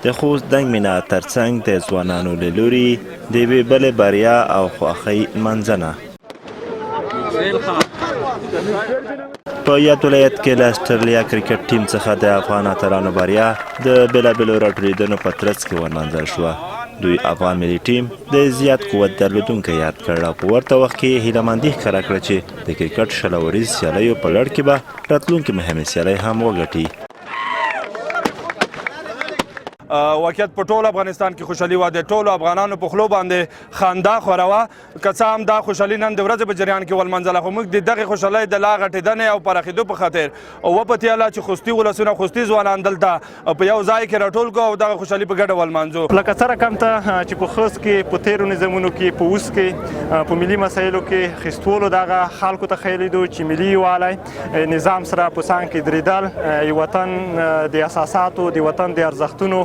د خوست دنګ مینار ترڅنګ د ځوانانو له لوري د یوې بلې بریا او خوښۍ لمانځنه. په یاد ولایت کې له اسټرالیا کرکټ ټیم څخه د افغان اتلانو بریا د بېلابېلو راټولېدنو په ترڅ کې ونمانځل شوه. دوی افغان ملي ټیم د زیات قوت درلودونکی یاد کړ او په ورته وخت کې یې هیله مندي ښکاره کړه چې د کرکټ 20 اوریز سیالیو په لړ کې به راتلونکې مهمې سیالۍ هم وګټي. واقعیت په ټول افغانستان کې خوشحالي وه، د ټولو افغانانو په خولو باندې خندا خوره وه. که څه هم دا خوشحالي نن د ورځې په جریان کې ولمانځله، خو موږ د دغې خوشحالۍ د لا غټېدنې او پراخېدو په خاطر وپتیله چې خوستي ولسونه، خوستي ځوانان دلته په یو ځای کې راټول کړو او دغه خوشحالي په ګډه ولمانځو. لکه څه رقم ته چې په خوست کې په تېرو نظامونو کې، په اوس کې په ملي مسایلو کې خستولو دغه خلکو ته ښیلی دو چې ملي یووالی نظام سره په څنګ کې درېدل، وطن د اساساتو، د وطن د ارزښتونو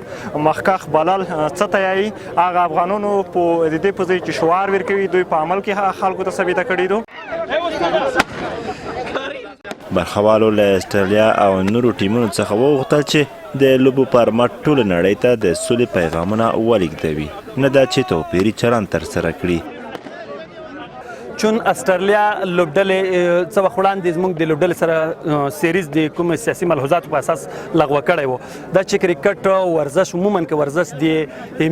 مخکښ بلل څه ته یایي، هغه افغانانو په د دې په ځای چې شعار ورکوي دوی په عمل کې هغه خلکو ته ثابته کړې دو. برخوالو له اسټرالیا او نورو ټیمونو څخه وغوښتل چې د لوبو پر مټ ټوله نړۍ ته د سولې پیغامونه ولیږدوي، نه دا چې توپیري چلند ترسره کړي. چون استرالیا لوبډلې څه وخت وړاندې زموږ د لوبډلې سره سیریز د کوم سیاسي ملحوظاتو په اساس لغوه کړی وو، دا چې کرکټ او ورزش عموما کې ورزش د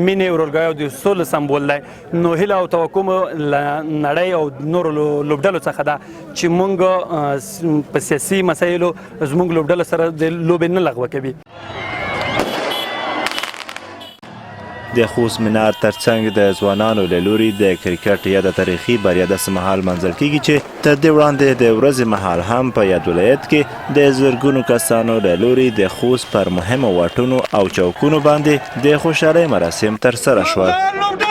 مینې، ورورګلوۍ او د سولې سمبول دی، نو هیله او توقع مو له نړۍ او نورو لوبډلو څخه ده چې مونږ په سیاسي مسایلو زموږ لوبډلو سره د لوبې نه لغوه کوي. د خوست منار ترڅنګ د ځوانانو له لوري د کرکټ یاده تاریخي بریا داسې مهال لمانځل کېږي چې تر دې وړاندې د ورځې مهال هم په یاد ولایت کې د زرګونو کسانو له لوري د خوست پر مهمو واټونو او چوکونو باندې د خوشحالۍ مراسم ترسره شول.